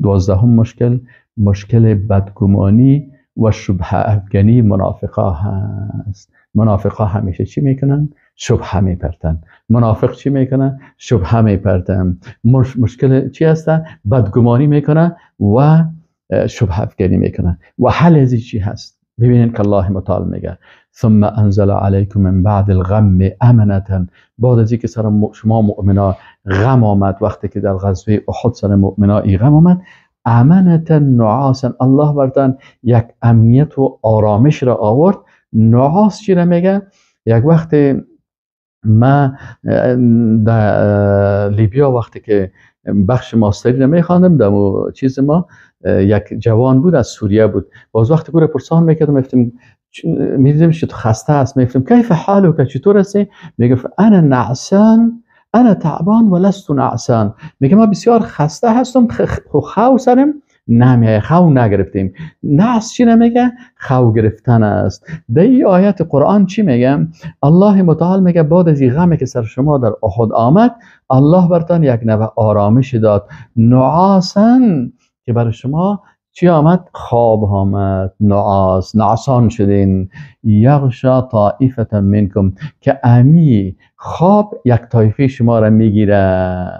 12 مشکل، مشکل بدگمانی و شبهه افکنی منافقا هست. منافقا همیشه چی میکنن؟ شبهه میپرتن. منافق چی میکنن؟ شبهه میپرتن. مشکل چی هست؟ بدگمانی میکنن و شبهه افکنی میکنن. و حل از چی هست؟ ببینید که الله متعال میگه ثم انزل علیکم من بعد الغم امنة. بعد از اینکه سر شما مؤمنا غم آمد، وقتی که در غزوه احد سر مؤمنا ای غم آمد، امنة نعاسا، الله برتان یک امنیت و آرامش را آورد. نعاس چی را میگه؟ یک وقت ما در لیبیا وقتی که بخش ماستری را میخواندم، در چیز ما یک جوان بود از سوریه بود، باز وقتی که پرسان میکردم میگفتم، میدیدم که خسته است، میگفتم کیف حالک، چطور هستی؟ میگفت انا نعسان، انا تعبان و لست نعسان. میگه ما بسیار خسته هستم، خو سرم نمیه، خو نگرفتیم. نعس چی نمیگه؟ خو گرفتن است. در این آیت قرآن چی میگه؟ الله متعال میگه بعد از این غمی که سر شما در احد آمد، الله برتان یک نوع آرامش داد، نعاسن، که برای شما چی آمد؟ خواب آمد، نعاس، نعسان شدین. یغشا طائفة منکم، که امی خواب یک طایفه شما را میگیره.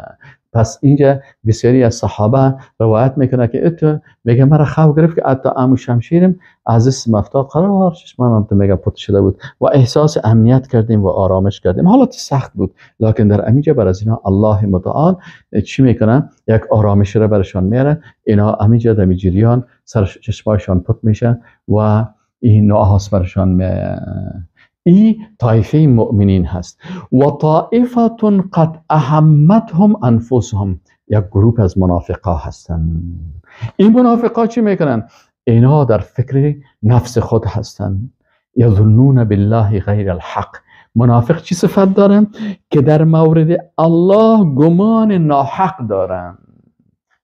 پس اینجا بسیاری از صحابه روایت میکنه که اتو میگه مرا خواب گرفت که حتی امو شمشیرم از اسم افتاد، قرار چشمم هم میگه پت شده بود و احساس امنیت کردیم و آرامش کردیم. حالت سخت بود، لکن در اینجا بر از اینا الله متعال چی میکنه؟ یک آرامش را برشان میاره. اینا همینجا در جریان سر چشمایشان پت میشه و این نعاس برشان میاره. ای طایفه مؤمنین هست. و طائفه قد اهمتهم انفسهم، یک گروه از منافقا هستن. این منافقا چی میکنن؟ اینا در فکر نفس خود هستن. یظنون بالله غیر الحق. منافق چی صفت دارن؟ که در مورد الله گمان ناحق دارن.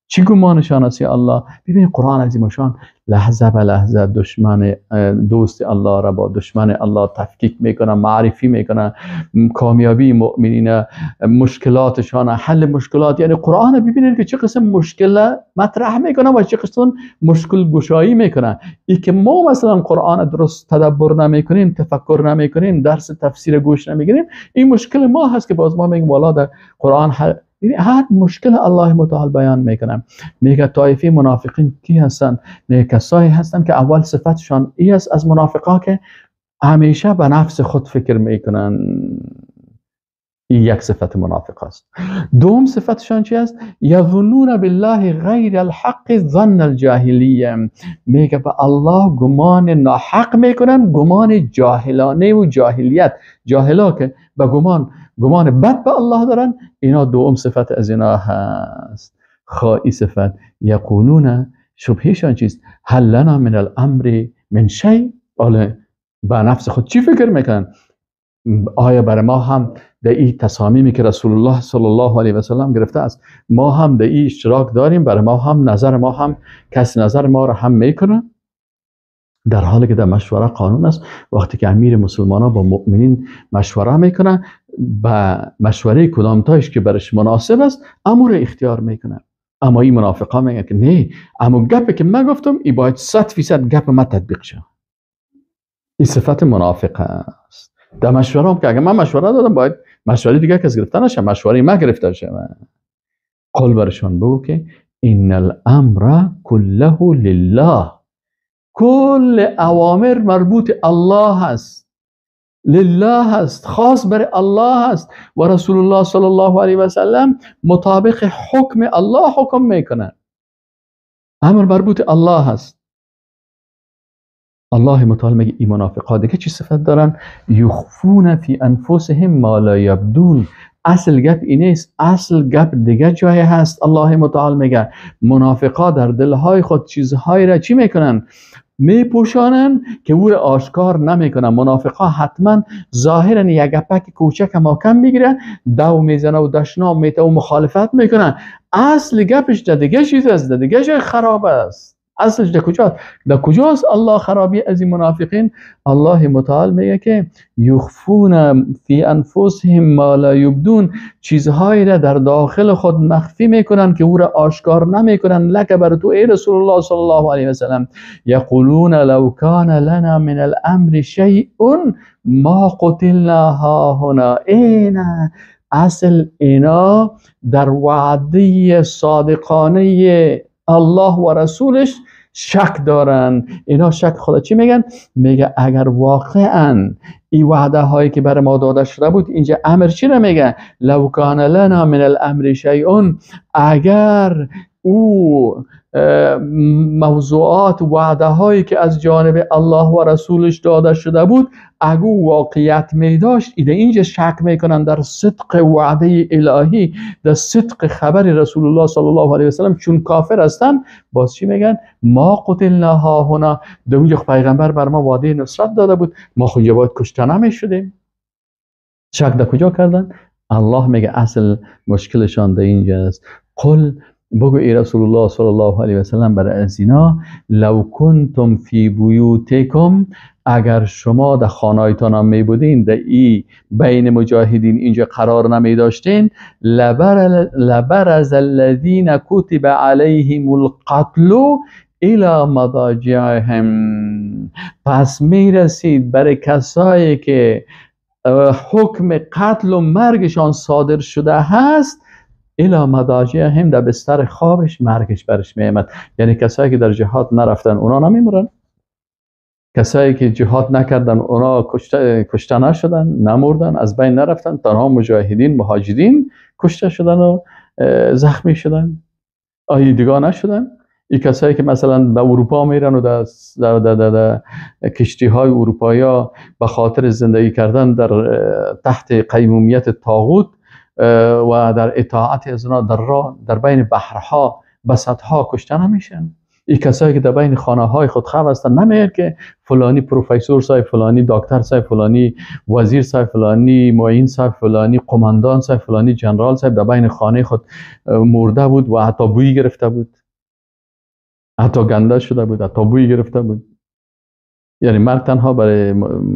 چی گمانشان است الله؟ ببین قرآن عظیمشان لحظه به لحظه دشمن دوست الله را با دشمن الله تفکیک میکنه، معرفی میکنه، کامیابی مؤمنین، مشکلاتشان، حل مشکلات. یعنی قرآن ببینید که چه قسم مشکل مطرح میکنه و چه قسم مشکل گشایی میکنه. ای که ما مثلا قرآن درست تدبر نمیکنیم، تفکر نمیکنیم، درس تفسیر گوش نمیگیریم، این مشکل ما هست که باز ما میگیم والا در قرآن یعنی هر مشکل الله متعال بیان میکنه. میگه طایفه منافقین کی هستن؟ میگه کسایی هستن که اول صفتشان ای است از منافقا که همیشه به نفس خود فکر میکنن. این یک صفت منافق است. دوم صفتشان چی است؟ یظنون بالله غیر الحق ظن الجاهلیه. میگه به الله گمان ناحق میکنن، گمان جاهلانه و جاهلیت. جاهلا که به گمان بد به الله دارن، اینا دوم صفت از اینا هست. خواهی صفت یقولون، شبهشان چیست؟ هل لنا من الامر من شیء. آله به نفس خود چی فکر میکنن؟ آیا برای ما هم در این تصامیمی که رسول الله صلی الله علیه و سلم گرفته است، ما هم در این اشتراک داریم؟ برای ما هم نظر ما هم کس نظر ما را هم میکنه؟ در حالی که در مشوره قانون است، وقتی که امیر مسلمان با مؤمنین مشوره میکنه، با مشوره کدام تایش که برش مناسب است امر اختیار میکنه. اما این منافقا میگن که نه، اما گپی که من گفتم ای باید 100% گپ ما تطبیق شه. این صفت منافق است. در مشوره هم که اگه من مشوره دادم باید مشوره دیگه کس گرفته نشه، مشوره من گرفته شه. قول برشان بگو که ان الامر كله لله، کل اوامر مربوط الله هست، لله هست، خاص بر الله هست و رسول الله صلی الله علیه و سلم مطابق حکم الله حکم میکنه. امر مربوط الله هست. الله متعال میگه این منافقا دیگه چی صفت دارن؟ یخفون فی انفسهم ما لا یبدون. اصل گپ اینه است، اصل گپ دیگه جای هست. الله متعال میگه منافقا در دلهای خود چیزهایی را چی میکنن؟ میپوشانن که او را آشکار نمیکنن. منافقا حتما ظاهرا یک گپک کوچک ماکم میگیره، دو میزنه و دشنام میته و مخالفت میکنن. اصل گپش در دیگه چیز است، در دیگه جای خراب است. اصلش در کجاست؟ در کجاست الله خرابی از این منافقین؟ الله متعال میگه که یخفون فی انفسهم ما لا یبدون، چیزهایی را در داخل خود مخفی میکنن که او را آشکار نمیکنن. لک بر تو ای رسول الله صلی الله علیه و سلم، یقولون لو کان لنا من الامر شیء ما قتلنا هاهنا. اینا اصل اینا در وعده صادقانه الله و رسولش شک دارن. اینا شک خدا چی میگن؟ میگه اگر واقعا این وعده هایی که بر ما داده شده بود، اینجا امر چی رو میگه؟ لو کان لنا من الامر شیء، اگر او موضوعات وعده هایی که از جانب الله و رسولش داده شده بود اگه واقعیت می داشت، ایده اینجا شک میکنن در صدق وعده الهی، در صدق خبر رسول الله صلی الله علیه و سلم، چون کافر هستن. باز چی میگن؟ ما قتلنا هاهنا، در اونجا پیغمبر بر ما وعده نصرت داده بود، ما خو باید کشته نمیشدیم. شک در کجا کردن؟ الله میگه اصل مشکلشان در اینجا است. قل، بگو ای رسول الله صلی الله علیه و سلم برای از اینا، لو کنتم فی بیوتکم، اگر شما در خانه‌تان هم می بودین، در ای بین مجاهدین اینجا قرار نمی داشتین، لبرز الذین کتب علیهم القتل الی مضاجعهم، پس می رسید برای کسایی که حکم قتل و مرگشان صادر شده هست، الی مضاجعهم، در بستر خوابش مرگش برش میامد. یعنی کسایی که در جهاد نرفتن اونا نمیمرن، کسایی که جهاد نکردن اونا کشته نشدن، نمردن، از بین نرفتن، تنها مجاهدین مهاجرین کشته شدن و زخمی شدن، آیه دیگه نشدن. این کسایی که مثلا به اروپا میرن و در کشتی های اروپایی ها به خاطر زندگی کردن در تحت قیمومیت طاغوت و در اطاعت از اونا در راه در بین بحرها به صدها کشته نمیشن. این کسایی که در بین خانه های خود خواب هستن نمیگن که فلانی پروفسور صاحب، فلانی دکتر صاحب، فلانی وزیر صاحب، فلانی معین صاحب، فلانی قماندان صاحب، فلانی جنرال صاحب در بین خانه خود مرده بود و حتی بوی گرفته بود، حتی گنده شده بود، حتی بوی گرفته بود. یعنی مرگ تنها برای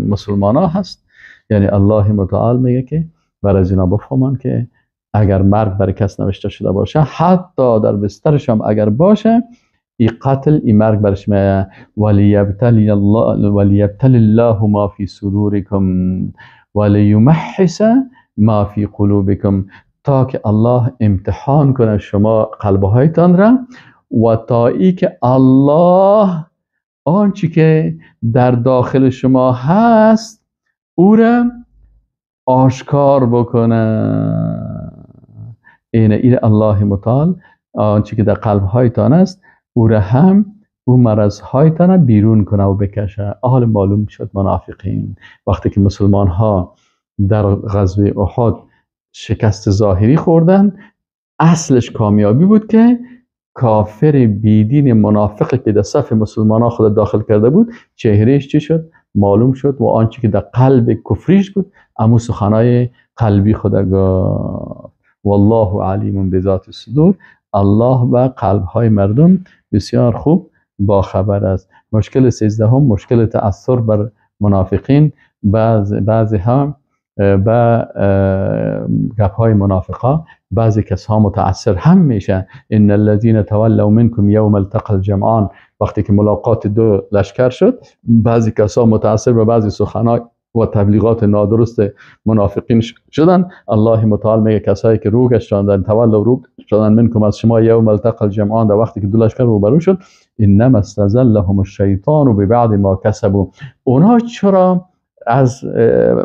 مسلمان ها هست. یعنی الله متعال میگه که برای از اینا بفهمن که اگر مرگ برای کس نوشته شده باشه، حتی در بسترش هم اگر باشه، ای قتل ای مرگ برش میایه. ولیبتلی الله ما فی صدورکم ولیمحص ما فی قلوبکم، تا که الله امتحان کنه شما قلبهایتان را و تا ای که الله آنچه که در داخل شما هست او را آشکار بکنه. اینه الله متعال آنچه که در قلبهایتان است او را هم او مرضهایتان بیرون کنه و بکشه. حال معلوم شد منافقین وقتی که مسلمان ها در غزوه احد شکست ظاهری خوردن، اصلش کامیابی بود که کافر بیدین منافقی که در صف مسلمان ها خود داخل کرده بود چهرهش چی شد؟ معلوم شد و آنچه که در قلب کفریش بود امو سخنای قلبی خود گفت. والله علیم بذات الصدور، الله به قلب های مردم بسیار خوب با خبر است. مشکل 13 مشکل تأثر بر منافقین. بعضی هم به گپ های منافقا بعضی کس ها متأثر هم میشن. ان الذين تولوا منكم یوم التقى الجمعان، وقتی که ملاقات دو لشکر شد بعضی کس ها متأثر به بعضی سخنای و تبلیغات نادرست منافقین شدن. الله متعال میگه کسایی که رو گشتاندن، تولوا رو شدن، منکم از شما، یوم التقى الجمعان، در وقتی که دو لشکر روبرو شد، انما استزلهم الشیطان ببعض ما کسبوا، اونها چرا از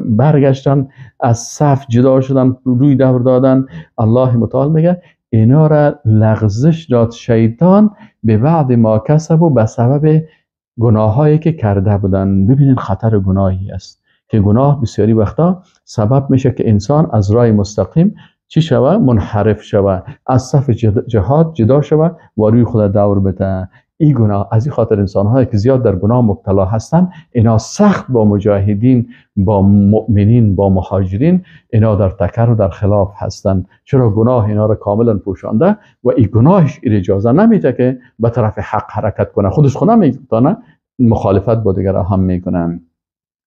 برگشتن، از صف جدا شدن، روی دور دادن؟ الله متعال میگه اینا را لغزش داد شیطان به بعد ما کسبوا، به سبب گناهایی که کرده بودن. ببینین خطر گناهی است که گناه بسیاری وقتا سبب میشه که انسان از راه مستقیم چی شوه؟ منحرف شوه، از صف جهاد جدا شوه و روی خود دور بده. این گناه، از این خاطر انسان هایی که زیاد در گناه مبتلا هستند، اینا سخت با مجاهدین، با مؤمنین، با مهاجرین اینا در تکر و در خلاف هستند. چرا؟ گناه اینا را کاملا پوشانده و این گناهش اجازه نمیده که به طرف حق حرکت کنه، خودش خود نمیتونه، مخالفت با دیگران هم میکنه.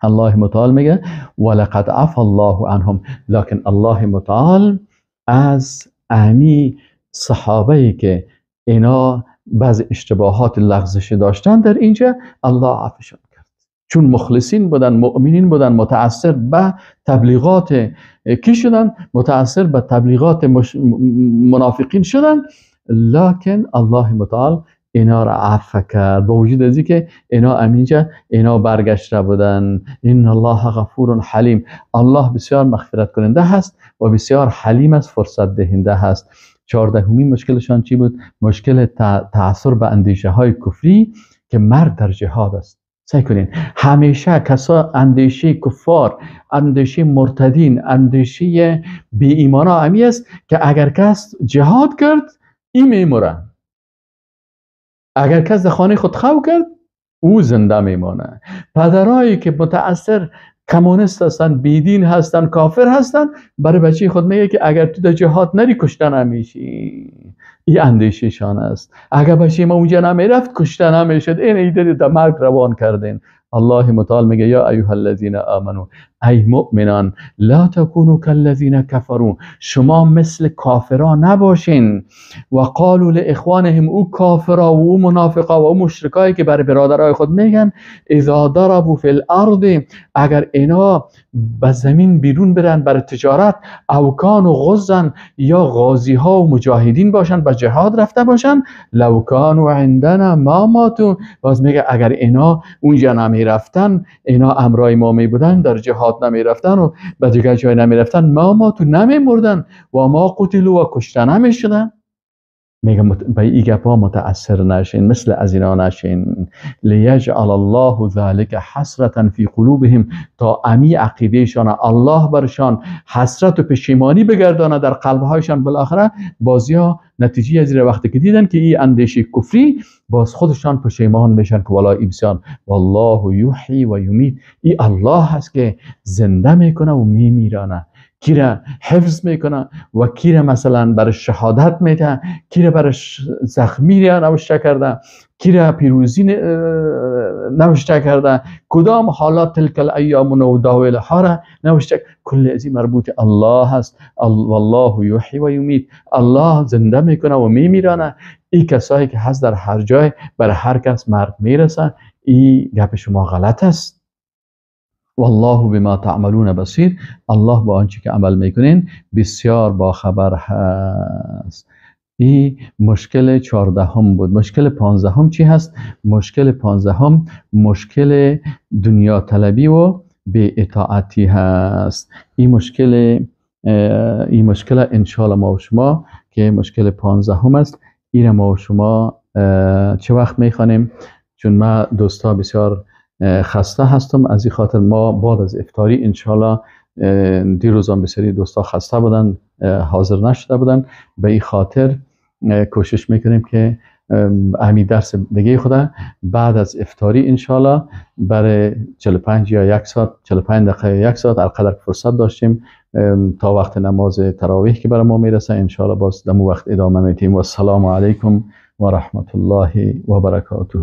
الله متعال میگه ولقد عفا الله عنهم، لکن الله متعال از امی صحابه که اینا بعض اشتباهات لغزشی داشتن در اینجا، الله عفوشان کرد، چون مخلصین بودن، مؤمنین بودن، متأثر به تبلیغات کی شدن؟ متأثر به تبلیغات منافقین شدن، لکن الله متعال اینا را عفو کرد، با وجود از اینکه اینا امینجا اینا برگشته بودن. ان الله غفور حلیم، الله بسیار مغفرت کننده هست و بسیار حلیم است، فرصت دهنده هست. 14مین مشکلشان چی بود؟ مشکل تأثیر به اندیشه های کفری که مرد در جهاد است. سعی کنین همیشه کسا اندیشه کفار، اندیشه مرتدین، اندیشه بی ایمانا همی است که اگر کس جهاد کرد این میموره، اگر کس در خانه خود خو کرد او زنده میمانه. پدرایی که متأثر کمونیست هستن، بیدین هستن، کافر هستن، برای بچه خود میگه که اگر تو در جهاد نری کشته نمیشی. این اندیشهشان است. اگر بچه ما اونجا نمیرفت کشته نمیشد. این ایده در مرگ روان کردین. الله متعال میگه یا ایها الذین آمنو، ای مؤمنان، لا تکونوا کالذین کفروا، شما مثل کافران نباشین. و قالوا لاخوانهم، او کافرا و او منافقا و او مشرکایی که برای برادرای خود میگن اذا ضربوا فی الارض، اگر اینا به زمین بیرون برن برای تجارت، او کانوا غزا، یا غازی ها و مجاهدین باشن، به جهاد رفته باشن، لو کانوا عندنا ما ماتوا، باز میگه اگر اینا اونجا نمیرفتن، اینا امرای ما می بودن، در جهاد نمی رفتن و به دیگر جای نمی رفتن، ما تو نمی مردن و ما قتلوا و کشته نمی شدن. میگه به این گپا متأثر نشین، مثل از اینا نشین. لیجعل الله ذلک حسرة فی قلوبهم، تا امی عقیدهشان الله برشان حسرت و پشیمانی بگردانه در قلبهایشان. بالاخره بازیا نتیجه از این وقتی که دیدن که این اندیشه کفری، باز خودشان پشیمان میشن که والا ای بسیار، والله یحیی و یمیت، ای الله هست که زنده میکنه و میمیرانه، کی را حفظ میکنه و کی را مثلا برای شهادت میده، کی را برای زخمی را نوشته کرده، کی را پیروزی نوشته کرده، کدام حالات تلک الایام نداولها را نوشته، کل از این مربوط الله هست. والله یحیی و یمیت، الله زنده میکنه و میمیرانه. این کسایی که هست در هر جای بر هر کس مرگ میرسه، این گپ شما غلط است. والله بما تعملون بصیر، الله با آنچه که عمل میکنین بسیار با خبر هست. این مشکل 14 بود. مشکل 15 چی هست؟ مشکل 15 مشکل دنیا طلبی و بی اطاعتی هست. این مشکل انشالله ما و شما که مشکل 15 است، این ما و شما چه وقت میخوانیم؟ چون ما دوستا بسیار خسته هستم، از این خاطر ما بعد از افطاری انشالله، دیروز هم بسیاری دوستا خسته بودن، حاضر نشده بودن، به این خاطر کوشش میکنیم که امی درس دیگه خدا بعد از افطاری انشالله برای 45 یا یک ساعت، 45 دقیقه یا یک ساعت هر قدر فرصت داشتیم تا وقت نماز تراویح که برای ما میرسه انشالله باز دمو وقت ادامه میتیم. و السلام علیکم و رحمت الله و برکاته.